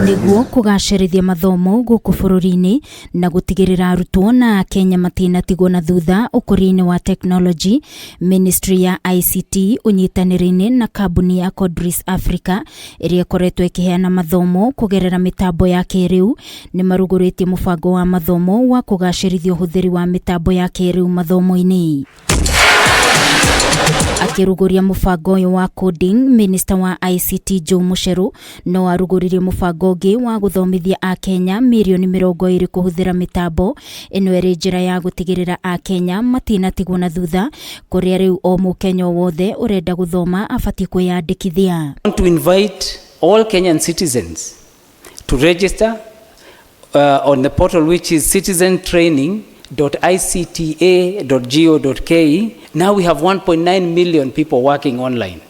Nĩguo kũgacĩrithia mathomo gũkũ bũrũri-inĩ na gũtigĩrĩra arutwo na Akenya matinatigwo na thutha ũkũria-inĩ wa tekinoronjĩ, Ministry ya ICT ũnyitanĩri-inĩ na kambuni ya Codris Africa ĩrĩa ĩkoretwo ĩkĩheana mathomo kũgerera mĩtambo ya kĩrĩu nĩ marugũrĩtie mũbango wa mathomo wa kũgacĩrithia ũhũthĩri wa mĩtambo ya kĩrĩu mathomo-inĩ. Akĩrugũria mũbango ũyũ wa coding, Minista wa ICT Joe Mucheru no arugũririe mũbango ũngĩ wa gũthomithia Akenya mirioni 20 kũhũthĩra mĩtambo ĩno ĩrĩ njĩra ya gũtigĩrĩra Akenya matinatigwo na thutha, kũrĩa rĩu o Mũkenya o wothe ũrenda gũthoma abatiĩ kwĩyandĩkithia. I want to invite all Kenyan citizens to register on the portal, which is citizentraining.icta.go.ke. Now we have 1.9 million people working online.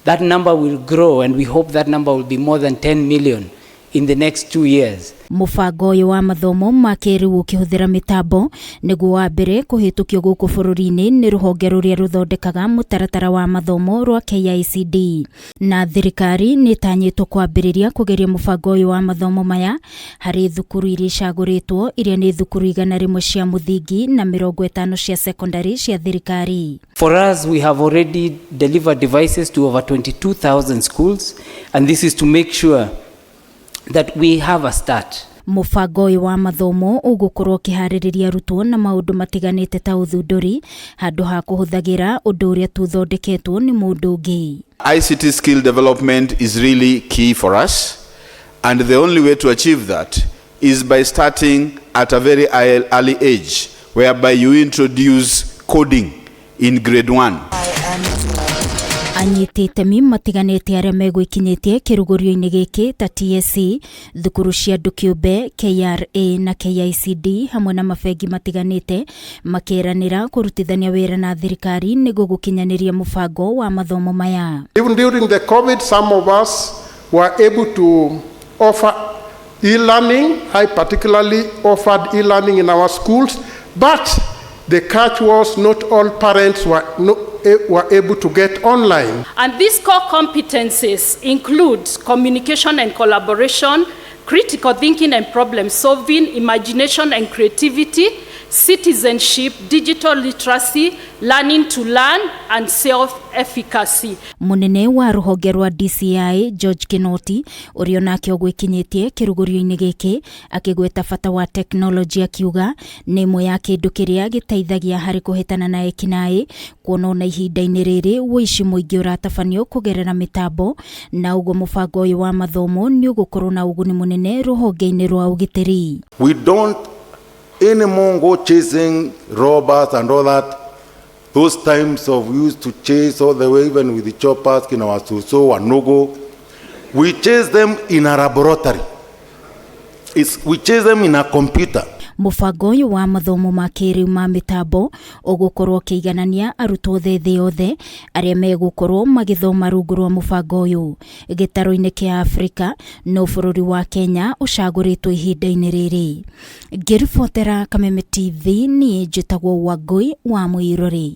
That number will grow, and we hope that number will be more than 10 million in the next 2 years. Mũbango ũyũ wa mathomo ma kĩrĩu ũkĩhũthĩra mĩtambo nĩguo wa mbere kũhĩtũkio gũkũ bũrũri-inĩ nĩ rũhonge rũrĩa rũthondekaga mũtaratara wa mathomo rwa KICD, na thirikari nĩ ĩtanyĩtwo kwambĩrĩria kũgeria mũbango ũyũ wa mathomo maya harĩ thukuru iria icagũrĩtwo, iria nĩ thukuru 100 cia mũthingi na 50 cia sekondari cia thirikari. For us, we have already delivered devices to over 22,000 schools, and this is to make sure that we have a start. Mũbango ũyũ wa mathomo ũgũkorwo ũkĩharĩrĩria arutwo na maũndũ matiganĩte ta ũthundũri handũ ha kũhũthagĩra ũndũ ũrĩa tu ũthondeketwo nĩ mũndũ ũngĩ. ICT skill development is really key for us, and the only way to achieve that is by starting at a very early age, whereby you introduce coding in grade 1. Anyiti itemi matiganĩte arĩa megwĩkinyĩtie kĩrugũrio-inĩ gĩkĩ ta TSC, thukuru cia andũ kĩũmbe, KRA na KICD hamwe na mabengi matiganĩte makĩranĩra kũrutithania wĩra na thirikari nĩguo gũkinyanĩria mũbango wa mathomo maya. Even during the COVID, some of us were able to offer e-learning. I particularly offered e-learning in our schools, but the catch was not all parents were, no, were able to get online. And these core competencies include communication and collaboration, critical thinking and problem solving, imagination and creativity, citizenship, digital literacy, learning to learn, and self-efficacy. Munene wa rũhonge rwa DCI George Kinoti, ũrĩa onake ũgwĩkinyĩtie kĩrugũrio-inĩ gĩkĩ, akĩgweta bata wa tekinoronjĩ, akiuga nĩ ĩmwe ya kĩndũ kĩrĩa gĩteithagia harĩ kũhĩtana na ekinaĩ, kuona ona ihinda-inĩ rĩrĩ ũici mũingĩ ũratabanio kũgerera mĩtambo, na ũguo mũbango ũyũ wa mathomo nĩ ũgũkorwo na ũguni mũnene rũhonge-inĩ rwa ũgitĩri. We don't anymore go chasing robbers and all that. Those times of we used to chase all the way, even with the choppers, kina Wasuso, Wanugo. We chase them in a laboratory. We chase them in a computer. Mũbango ũyũ wa mathomo ma kĩrĩu ma mĩtambo ũgũkorwo ũkĩiganania arutwo othe thĩ yothe arĩa megũkorwo magĩthoma rungu rwa mũbango ũyũ. Gĩtarũ-inĩ kĩa Afrika no bũrũri wa Kenya ũcagũrĩtwo ihinda-inĩ rĩrĩ. Ngĩribotera Kameme TV, niĩ njĩtagwo Wangũi wa Mũirũrĩ.